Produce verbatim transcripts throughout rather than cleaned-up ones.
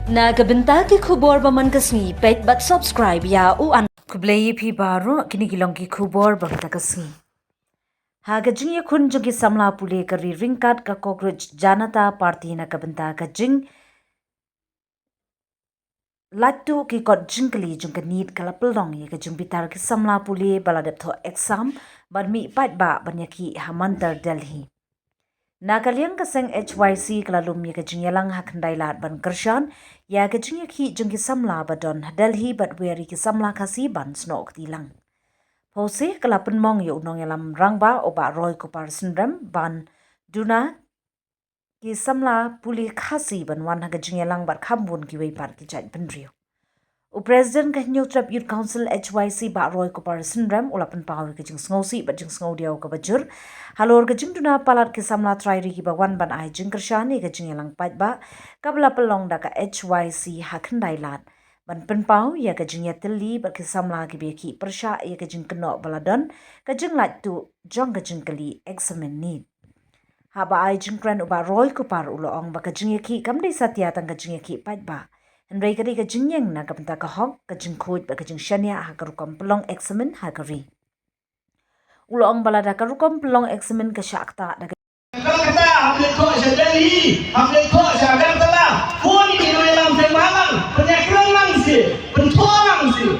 Na ka bynta ki khubor ba man ka sngi, peit bad subscribe ïa u an. Khublei ïa phi baroh, kine ki long ki khubor ba man ka sngi. Ha ka jingïakhun jong ki samla pule ka ri ryngkat ka Cockroach Janata Party na ka bynta ka jing lait tuh ki kot jingkylli jong ka NEET ka la pynlong ïa ka jingbitar ki samla pule ba la dep thoh exam ban mih paidbah ban ïakhih ha Mantar Delhi. Na ka liang ka seng H Y C ka la lum ïa ka jingïalang ha Khyndai Lad ban kyrshan ïa ka jingïakhih jong ki samla ba don ha Delhi bad wer ïa ki samla Khasi ban snoh kti lang. Pawse ka la pynmong ïa u nongïalam rangbah u Bah Roy Kupar Synrem ban duna ki samla pule Khasi ban wan ha ka jingïalang bad kham bun kiwei pat ki jait bynriew. U President ka Hynñiewtrep Youth Council H Y C Bah Roy Kupar Synrem u la pynpaw ïa ka jingsngewsih bad jingsngewdiaw kaba jur halor ka jingduna palat ki samla trai ri kiba wan ban ai jingkyrshan ïa ka jingïalang paidbah kaba la pynlong da ka H Y C ha Khyndai Lad ban pynpaw ïa ka jingïatylli bad ki samla kiba ïakhih pyrshah ïa ka jingkynnoh ba la don ka jinglait tuh jong ka jingkylli eksamin NEET. Haba ai jingkren u Bah Roy Kupar u la ong ba ka jingïakhih kam dei satia tang ka jingïakhih paidbah, hynrei ka dei ka jingïeng na ka bynta ka hok, ka jingkhuid bad ka jingshaniah ha ka rukom pynlong eksamin ha ka ri. U la ong ba lada ka rukom pynlong eksamin ka shah ktah da ka Kolkata, ham leit thoh sha Delhi, ham leit thoh sha Agartala. Phone ïa ki nongïalam seng bhalang, pynïakren lang seh, pynthoh lang seh.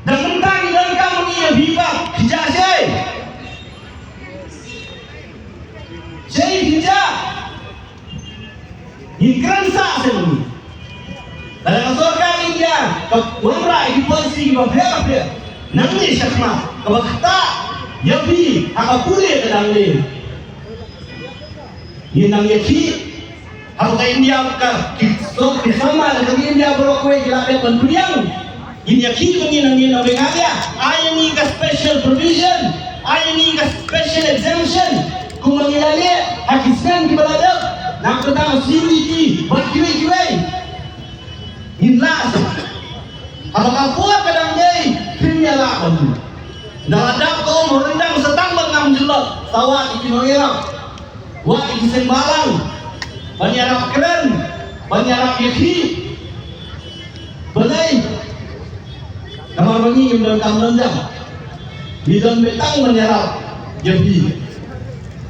Dang mynta ngi donkam ma ngi ïa phi pat, phi jah shai. Shai phi jah. Ngin kren sah seh ma ngi. Lada ka sorkar India ka wanrah ïa ki policy kiba pher bapher, nangne shakhmat kaba ktah ïa phi ha ka pule ka dang leh. Ngin nang ïakhih. Haba ka India ka, ki, so, ki samla na ka India baroh kawei ki la dep ban pdiang. Ngin ïakhih ba ngin, ngin na Meghalaya, ai ïa ngi ka special provision, ai ïa ngi ka special exemption, kumba ngi la leh ha ki snem kiba la dep, na ka bynta ka C B T bad kiwei kiwei. Ngin lah. Haba ka por ka dang dei, phim ïa lah ban. Ynda la dap ka um ha ryndang sa tang ban ngam jyllop, sa wad ïa ki nongïarap. Wad ïa ki seng bhalang ban ïarap kren, ban ïarap ïakhih. Balei? Namar ba ngi ngim donkam lynjang. Ngi don beit tang ban ïarap ïa phi.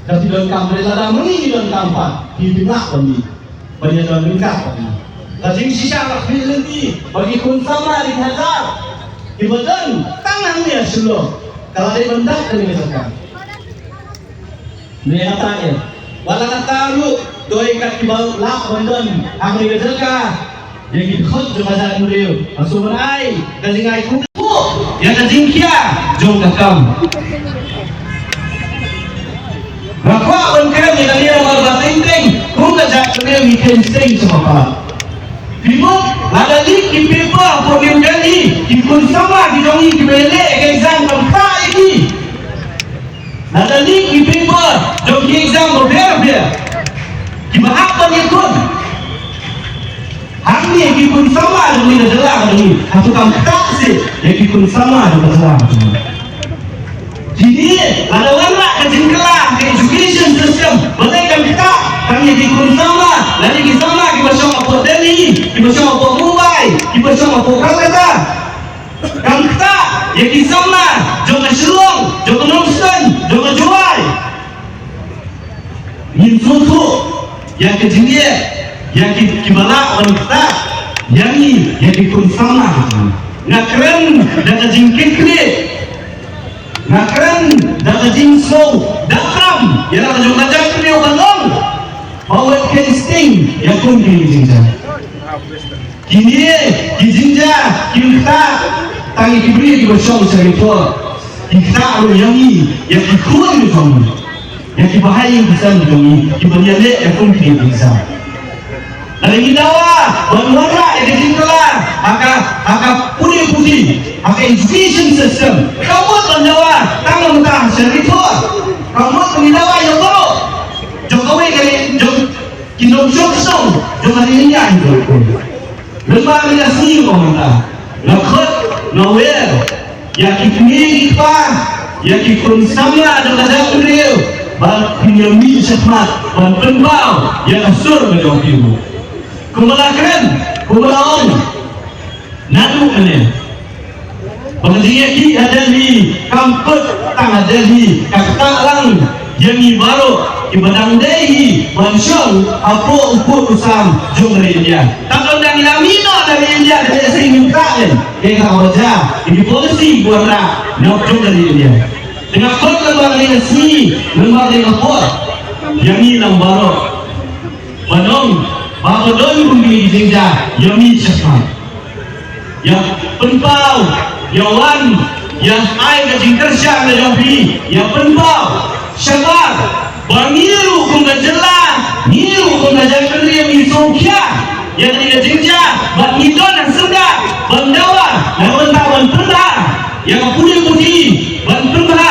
Ka phi donkam, balei lada ma ngi ngi donkam pat, phi phin lah ban ïa, ban ïadon ryngkat bad ngi. Ka jingshisha ka khmih lynti ba ki khun samla ki hajar kiba don tang hangne ha Shillong, ka la dei ban dap kane ka jaka. Ne kata ïa. Wat la kata ruh, doi kat kiba lah ban don ha kane ka jaka. Ïa ki dkhot jong ka jaitbynriew. Nga sngewbha ban ai ka jingai khublei ïa ka jingkhia jong ka kam. Nga kwah ban kren ïa kane namar ba teng teng kum ka jaitbynriew ngi kheiñ sting sha ka palat. Phi mut, lada leak ki paper hapoh New Delhi, ki khun samla ki jong ngi kiba ïaleh ka exam kam ktah ïa ki. Lada leak ki paper jong ki exam bapher bapher, kiba hap ban ïakhun. Hangne ki khun samla jong ngi na jylla ka jong ngi, hato kam ktah seh ïa ki khun samla jong ka jylla ka jong ngi? Kine, lada wanrah ka jingkylla ka education system, balei kam ktah tang ïa ki khun samla, lane ki samla kiba shong hapoh Delhi, kiba shong hapoh Mumbai, kiba shong hapoh Kolkata? Kam ktah ïa ki samla jong ka Shillong, jong ka Nongstoiñ, jong ka Jowai. Ngin sngewthuh ïa ka jingeh ïa ki, kiba lah ban ktah ïa ngi, ïa ki khun samla. Nga kren da ka jingkitkhlieh. Nga kren da ka jingsngew da khlem ïa la ka jong ka jaitbynriew ka long ba wat kheiñ sting ïa kum kine ki jingjia. Kine ki jingjia kim ktah tang ïa ki briew kiba shong sha ki por. Ki ktah ruh ïa ngi, ïa ki khun ki jong ngi, ïa ki bahaïing ki sem ki jong ngi kiban ïaleh ïa kum kine ki jingjia. Lada ngi dawa ban wanrah ïa ka jingkylla ha ka, ha ka pule puthi, ha ka education system, ka mut ban dawa tang na ka bynta sha ki por. Ka mut ban dawa ïa baroh jong kawei ka ri, jong ki nongshong shnong jong ka ri India hi baroh. Lyngba kane ka sngi ba mynta, nga khot, nga wer ïa ki kmie ki kpa, ïa ki khun samla jong ka jaitbynriew, ba phin ïa mih shakhmat ban pynpaw ïa ka sur ka jong phi. Kumba la kren, kumba la ong. Naduh mynne ba ka jingïakhih ha Delhi kam kut tang ha Delhi, ka ktah lang ïa ngi baroh kiba dang dei hi ban shong hapoh u pud u sam jong ka ri India. Tang ba dang ïa ngi noh na ri India ka dei sing mynta lem. Ïa ka ba jia ïa ki policy ba wanrah na jong ka ri India. Te nga khot lyngba kane ka sngi, lyngba kane ka por, ïa ngi lang baroh ban ong ba ka don kum kine ki jingjia, ïa ngi shakhmat. Ïa pynpaw, ïa wan, ïa ai ka jingkyrshan ka jong phi, ïa pynpaw shabar ba ngi ruh kum ka jylla, ngi ruh kum ka jaitbynriew ngi sngewkhia ïa kane ka jingjia, bad ngi don ha syndah ban dawa na ka bynta ban pynbha ïa ka pule puthi, ban pynbha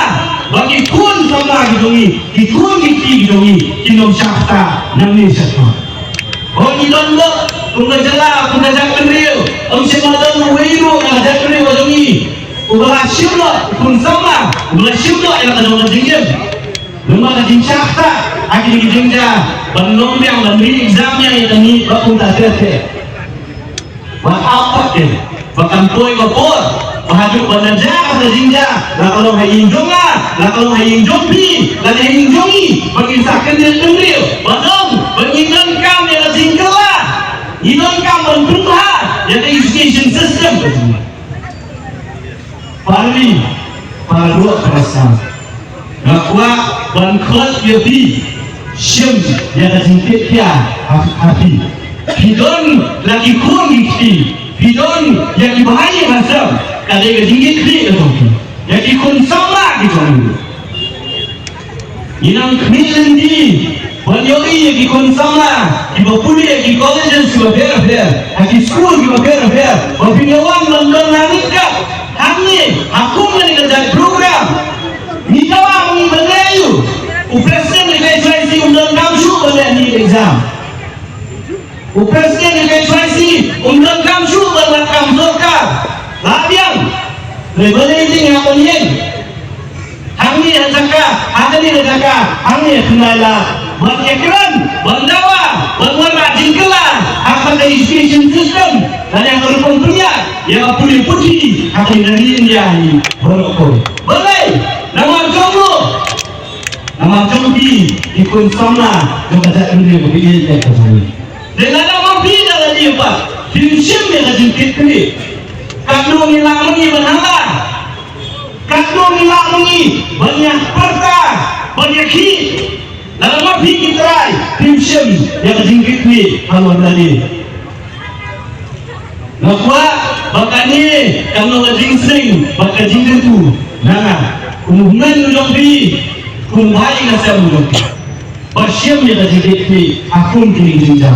ba ki khun samla ki jong ngi, ki khun ki kti ki jong ngi kin ym shah ktah nangne shakhmat. Hooid, ngi don bok kum ka jylla, kum ka jaitbynriew, ym shym la don uwei ruh na ka jaitbynriew ka jong ngi uba la shim noh, u khun samla uba la shim noh ïa la ka jong ka jingim. Namar ka jingshah ktah ha kine ki jingjia ban long biang, ban re-exam ïa kane ba kumta te te. Wat ap pat te ba kan poi ka por ba haduh ban da jia ka jingjia, la ka long ha ïing jong nga, la ka long ha ïing jong phi, la ha ïing jong ngi, ba ngin sa kyndit kyndit ba long ba ngin donkam ïa ka jingkylla, ngin donkam ban pynbha ïa ka education system ka jong ngi. Para ri, para doh, para sam, nga kwah ban khot ïa phi, shim ïa ka jingkitkhia ha, ha phi. Phi don la ki khun ki kti, phi don ïa ki bhai ïa ki sem, ka dei ka jingkitkhlieh ka jong phi ïa ki khun samla ki jong ngi. Ngi nang khmih lynti ban ïohi ïa ki khun samla kiba pule ha ki colleges kiba pher pher, ha ki skul kiba pher pher, ba phin ïa wan ban don na ngi ka hangne ha kum kane ka jait program. Ngi dawa ma ngi ban leh aïu? U president ka H Y C um donkam shuh ban leh NEET exam. U president ka H Y C um donkam shuh ban leh kam sorkar. La biang. Re balei ding ha ban ïeng hangne ha jaka, hangne ha jaka, hangne ha khyndai lak, ban ïakren, ban dawa, ban wanrah jingkylla ha ka education system, lane ha ka rukom pynïaid ïa ka pule puthi ha ka ri India hi baroh kawei. Balei? Namar jong u, namar jong ki, ki khun samla jong ka jaitbynriew kaba ïeit ka jong ngi. Te lada ma phi da lade pat phim shim ïa ka jingkitkhlieh, katno ngi lah ma ngi ban hangta? Katno ngi lah ma ngi ban ïa pyrta, ban ïa khih? Lada ma phi ki trai phim shim ïa ka jingkitkhlieh halor lade. Nga kwah ba kane kan long ka jingsneng bad ka jingkyrkhu na nga kum u hynmen u jong phi, kum u bhai u sem u jong phi, ba shim ïa ka jingkitkhlieh ha kum kine ki jingjia.